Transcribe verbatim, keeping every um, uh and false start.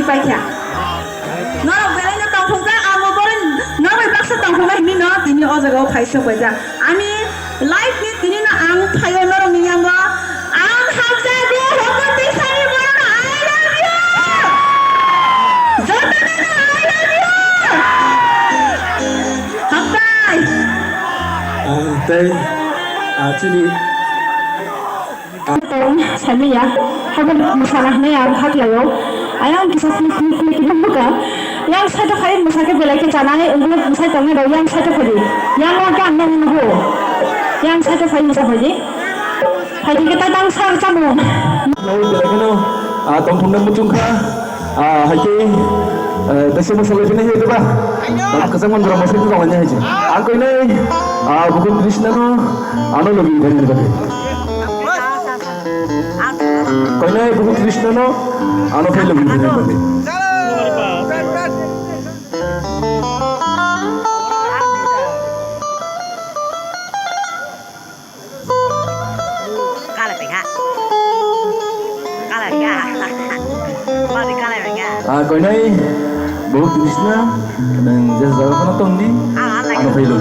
Paikha. Norok belai no tongthokjak, ang bo borok norok bai baksa tongthoknai hinwi no tini o jaga o phai sok paijak. Ani life ni tini no ang phaio norok ni yango. Ang hamjago, hokor tisani borok no I love you. Joto no I love you. Hambai. Ang tei, ah, chini Tong saimanya, habo mwsana hinwi ang haklaio. Ayang kisa klik klik klik klik buka. Yang side o khai mwsakhe belai khe chanai, wngwi mwsai tongnai rok yang side o phaidi. Yang o khe ang nang nugo. Yang side o phai mwsa phaidi. Phaidi khe ta tang sar chamung. Nai belai kheno, ah, tongthokna muchungkha. Ah, hai khe, eh, bese mosalai phini hai diba? Tamo kwchangma jora mosalai phini tonglaina hai se. Ang koinai, ah, bukhuk Krishna no, ano logi phai ni bagwi. Koinai bukhuk Krishna no, ano phai logi phai ni bagwi. Kalai bai kha. Kalai bai kha. Bari kalai bai kha. Ah, koinai, bukhuk Krishna, nwng je jaga phano tongdi, ano phai lo.